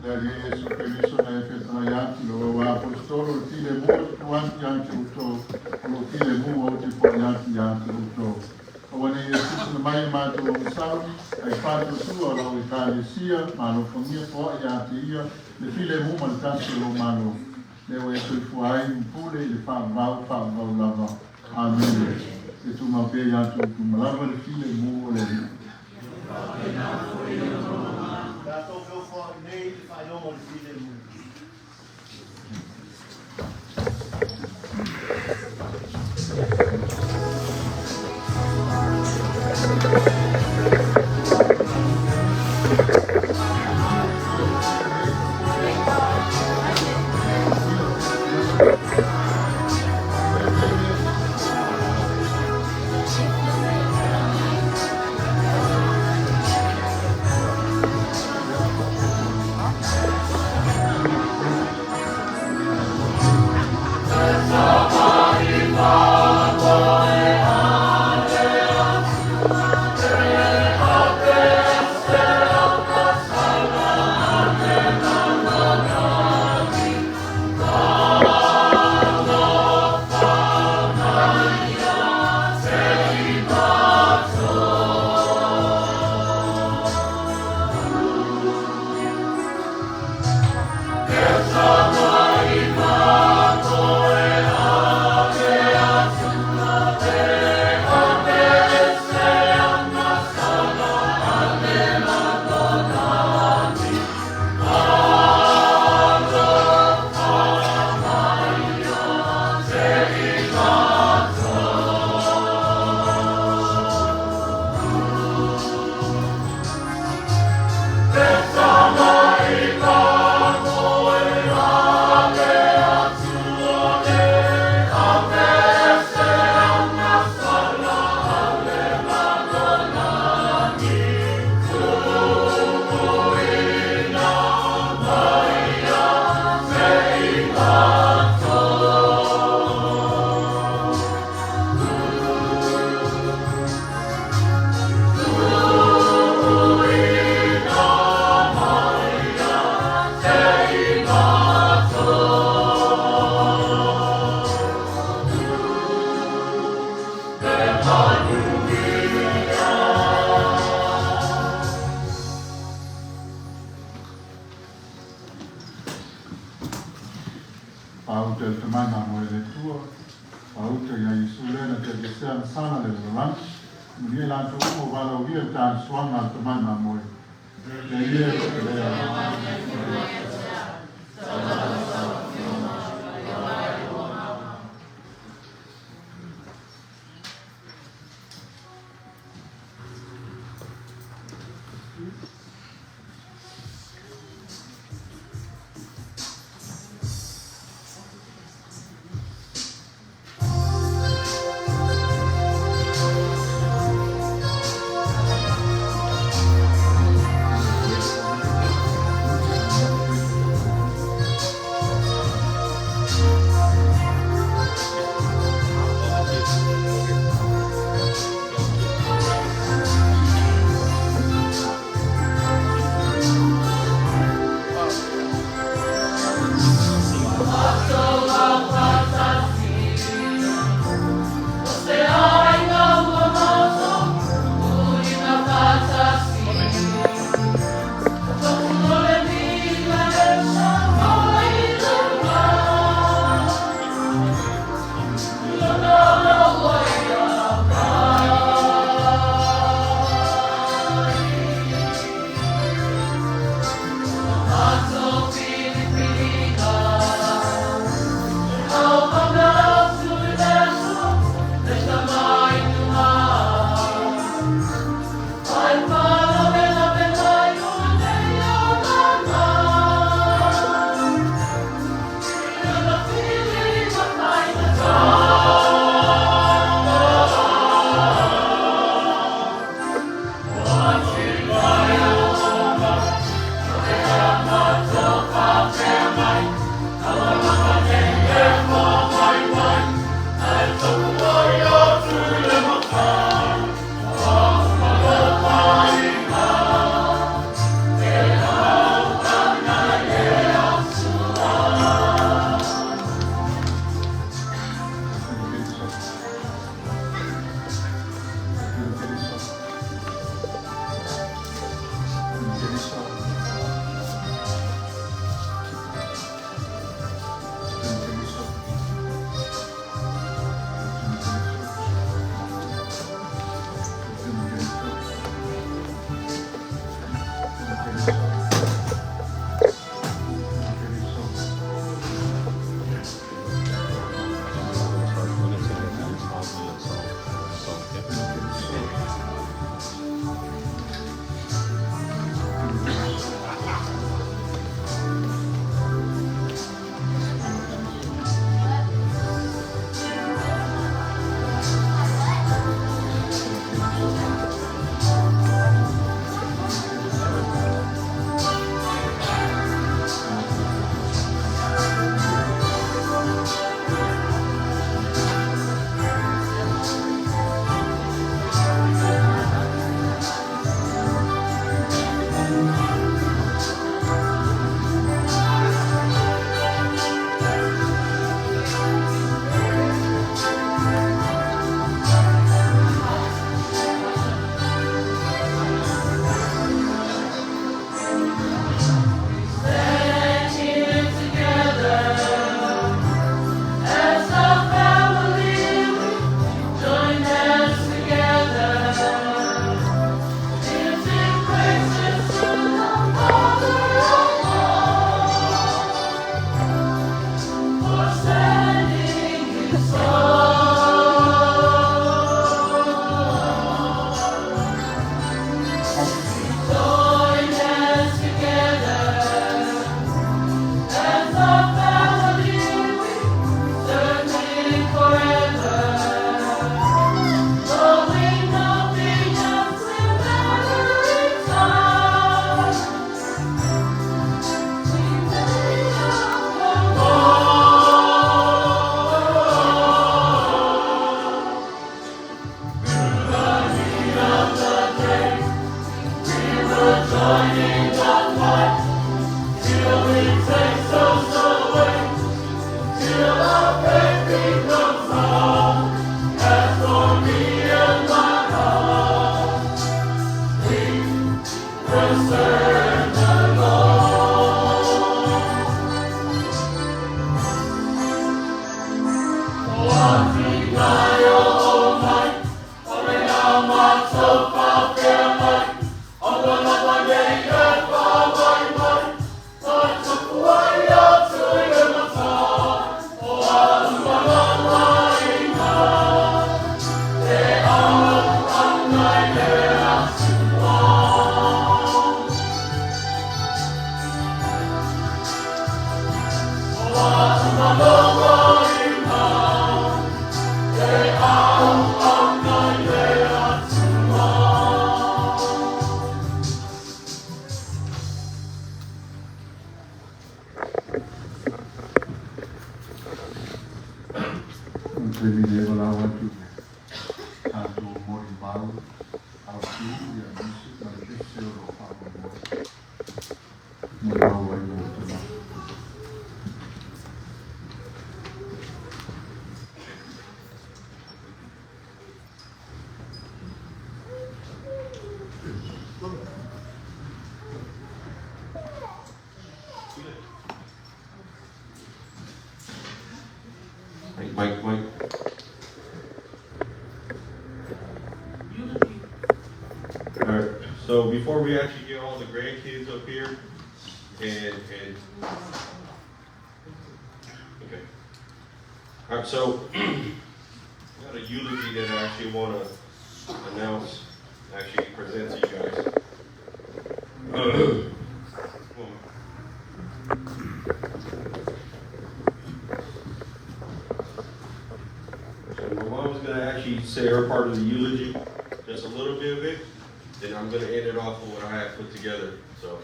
Le Alii Iesu Keriso na e fetalai atu i lou Aposetolo le filemu ou te tuu atu ia te outou, o lou filemu ou te fo'i atu ia te outou. Aua nei e silasila mai i matou agasala, ae faatuatua lau Ekalesia ma alofagia foai ia te ia le filemu ma le tasi o lou Malo, lea ua e soifua ai ma pule i le faavavau faavavau lava. Amene. Ia tumau pea ia te outou uma lava le filemu o le Alii. Faapena foi le Tatou feofoai nei i le faailoga o le filemu. Pauta i le Tama ma moe le Atua, pauta ia Iesu lea na te aveesea ma sala le lalolagi, manuia i latou uma ua valaaulia i le talisoaga a le Tama ma moe. Le ia lea. Mike, Mike. All right. So before we actually get all the grandkids up here, and okay. All right. So I got a eulogy that I actually want to announce, actually present to you guys. So my mom's gonna actually say her part of the eulogy, just a little bit of it. Then I'm gonna end it off with what I have put together. So.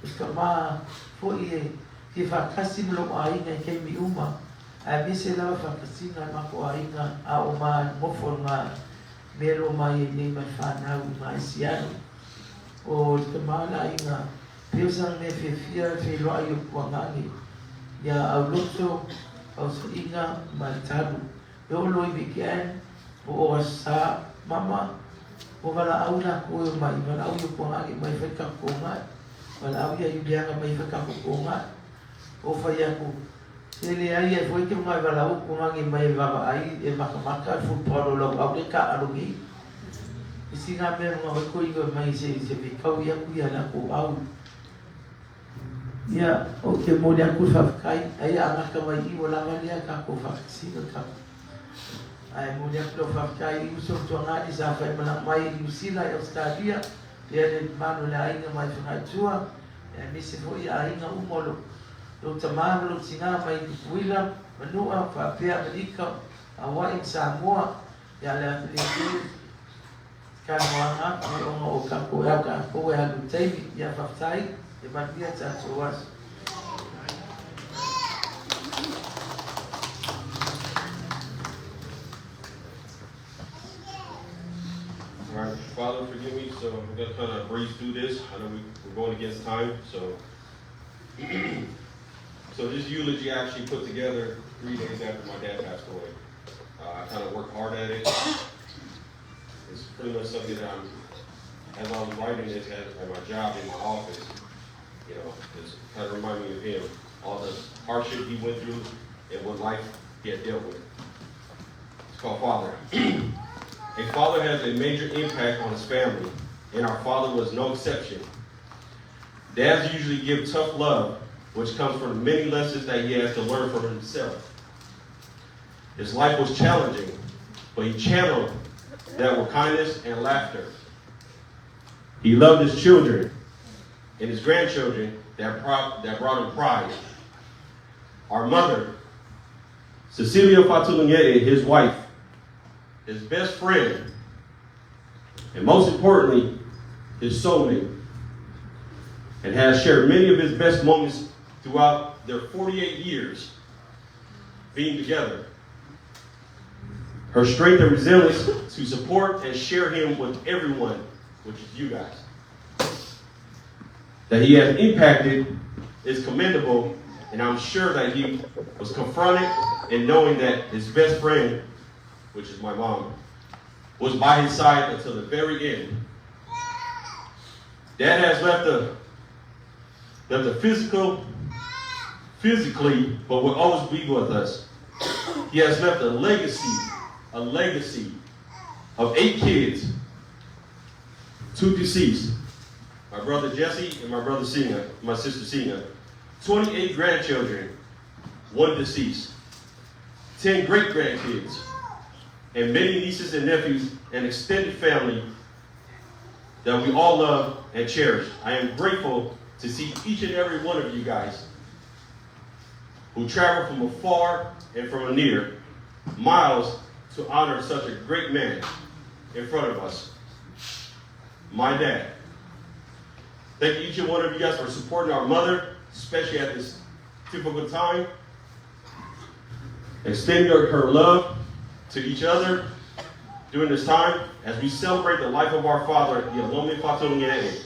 O se tama foi e fia faatasi ma lou aiga i taimi uma, aemaise lava faatasiga a le matou aiga a o ma nofo i le mea lea ua ma i ai nei ma le fanau i Maesiano. O le tama le aiga pei o sana mea fiafia e feiloai i Opuagage ia Auloto, Fausaʻiga ma le Talu. E oo loa i weekend po o Aso Sa, mama, ua valaau i lakou e omai, valaau i Opuagage e omai e fai tatou togai. Valaau ia Iuliana mai e fai tatou togai. Ou fai atu, Se leai ae foi ke mai valaau Opuagage mai e vaavaai e makamaka le football o lau au lea e taaalo nei. I sina mea luga mai ko iwe mai se se fetaui atu ia lakou au. Ia, ou te momoli atu le faafetai, ai a gata mai i ua lava lea tatou faatasiga tatou. Ae momoli atu lau faafetai i uso ma tuagali sa faimalaga mai i Niu Sila i Ausetalia, pea le mamalu o le aiga mai Fagaitua, aemaise foi aiga uma o lou tama ma lou tina mai Tutuila, Manua, faapea Amerika, Hawaii ma Samoa, ia le le talanoaga mai ona o tatou e ao tatou e alu i le taimi. Ia faafetai, ia manuia tatou aso. All right, Father, forgive me. So I'm gonna kind of breeze through this. I know we're going against time, so. So this eulogy I actually put together 3 days after my dad passed away. I kind of worked hard at it. It's pretty much something that I'm, as I was writing this at my job in my office, it's kind of remind me of him, all the hardship he went through and what life he had dealt with. It's called Father. A father has a major impact on his family, and our father was no exception. Dads usually give tough love, which comes from many lessons that he has to learn for himself. His life was challenging, but he channeled that with kindness and laughter. He loved his children and his grandchildren that brought him pride. Our mother, Cecilia Faatulagie'e, his wife, his best friend, and most importantly, his soulmate, and has shared many of his best moments throughout their 48 years being together. Her strength and resilience to support and share him with everyone, which is you guys, that he has impacted is commendable, and I'm sure that he was confronted in knowing that his best friend, which is my mom, was by his side until the very end. Dad has left the physically, but will always be with us. He has left a legacy of eight kids, two deceased, my brother Jesse and my brother Sina, my sister Sina, 28 grandchildren, one deceased, 10 great grandkids, and many nieces and nephews and extended family that we all love and cherish. I am grateful to see each and every one of you guys who travel from afar and from near miles to honor such a great man in front of us, my dad. Thank you each and one of you guys for supporting our mother, especially at this difficult time. Extend her love to each other during this time as we celebrate the life of our father, Ioalomi Faatulagie'e.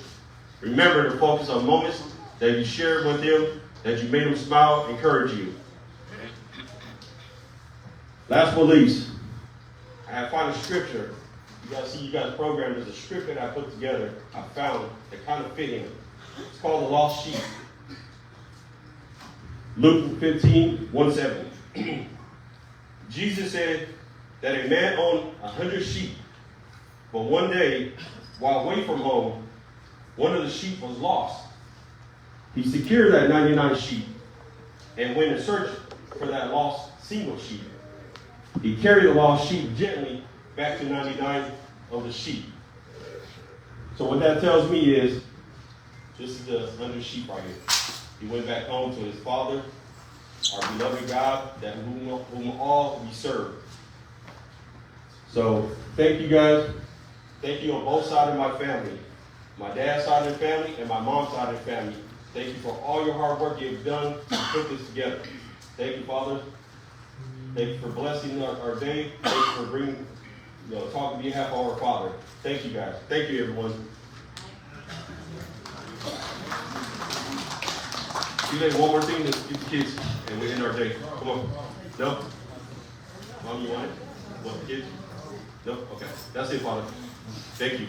Remember to focus on moments that you shared with him, that you made him smile, encourage you. Last but least, I have found a scripture. You guys see, you guys program, there's a scripture that I put together. I found that kind of fit him. It's called the Lost Sheep. Luke 15, 1 7. Jesus said that a man owned 100 sheep, but one day, while away from home, one of the sheep was lost. He secured that 99 sheep and went in search for that lost single sheep. He carried the lost sheep gently back to 99 of the sheep. So what that tells me is, this is the 100 sheep right here. He went back home to his father, our beloved God, that whom all we serve. So thank you guys. Thank you on both sides of my family. My dad's side of the family and my mom's side of the family. Thank you for all your hard work you've done to put this together. Thank you, Father. Thank you for blessing our day. Thank you for bringing, talking on behalf of our Father. Thank you, guys. Thank you, everyone. You one more thing to get the kids, and we end our day. Come on. No? Mom, you want it? Want the kids? No? Okay. That's it, Father. Thank you.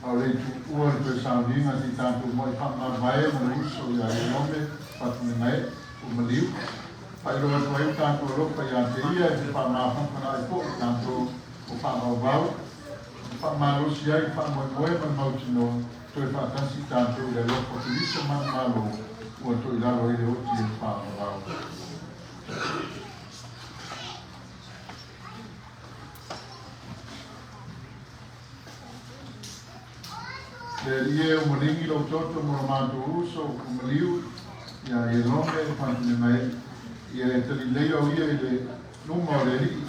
A o le tuua le toe sauniga sei tatou mo'i faamavae ma le uso iā Ierome Fatulegae ua maliu. Faailoa atu ai o tatou alofa iā te ia e faamafanafana'i fo'i tatou o faavauvau e faamalosi ai le faamoemoe ma le mautinoa toe faatasi tatou i le alofa o Keriso manumalo ua to'ilalo ai le oti e faavavau. Le Alii e ua maligi lou toto mo lo matou uso ua maliu iā Ierome Fatulegae ia e talilei au ia i le luma o le Alii.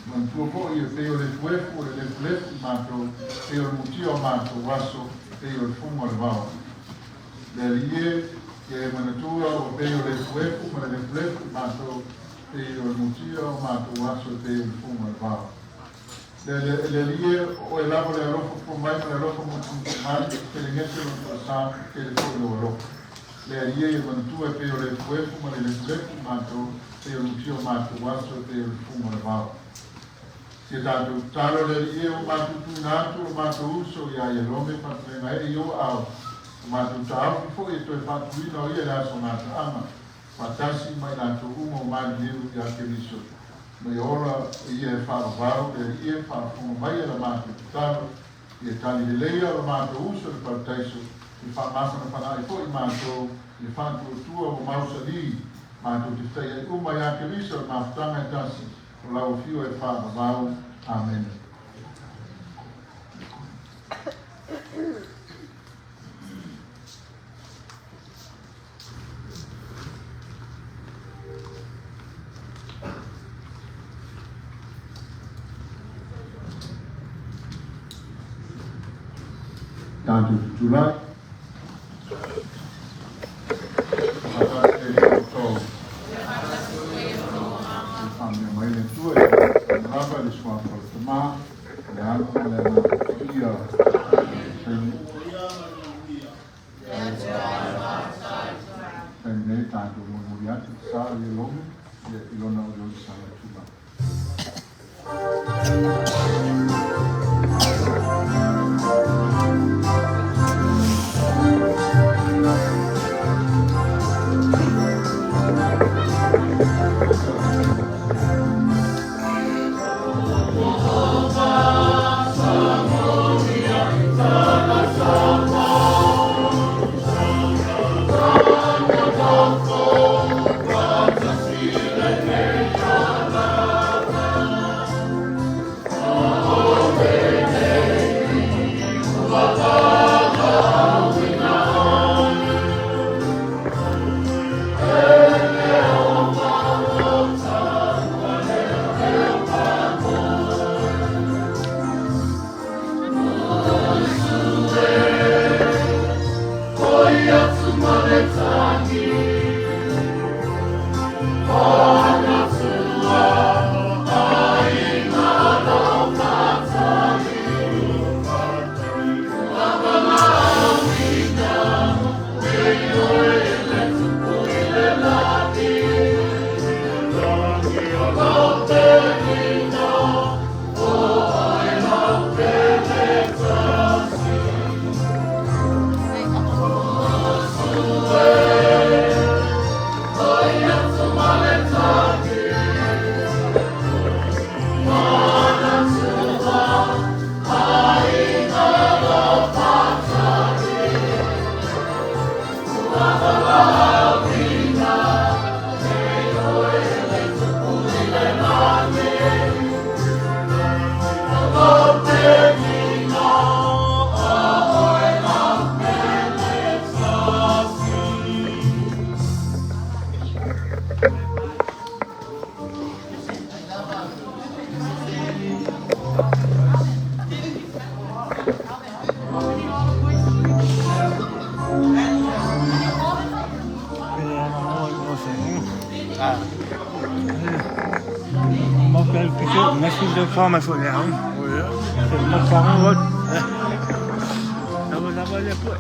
Manatua fo'i e pei o le efuefu o le lefulefu i matou, pei o le mutia o matou aso, pei o le fuga o le vao. Le Alii e, ia e manatua ua pei o le efuefu ma le lefulefu i matou, pei o le mutia o matou aso e pei o le fuga o le vao. Le Alii e, o oe lava le alofa fua mai ma le alofa musumusu mai, e telegese lou toasā, e tele foi lou alofa. Le Alii e, ia manatua e pei o le efuefu ma le lefulefu i matou, pei o le mutia o matou aso e pei o le fuga o le vao. Sia tatou tatalo, le Alii e, ua matou tuuina atu lo matou uso iā Ierome Fatulegae i ou aao, ua matou taofi foi e toe faatuina o ia i le aso gataaga, faatasi ma i latou uma ua maliliu iā Keriso. Ma ia ola ia e faavavau le Alii e, faafofoga mai e la matou tatalo, ia tali lelei a lo matou uso i le parataiso, i faamafanafana'i foi matou i le faatuatua ua mausali, matou te feta'ia'i uma iā Keriso i le mafutaga e tasi o lau afio e faavavau. Amene. Tatou tutulai. Faatasi e outou. E faamanuia mai le Atua i le lava i le suafa o le Tama, le Alo ma le Agaga Paia. Taimi. Taimi nei tatou molimoli atu le sa i Ierome i lona olioli sala tulaga. Sisi fa mai foi le au. Ma fa ngo. Lava lava le po.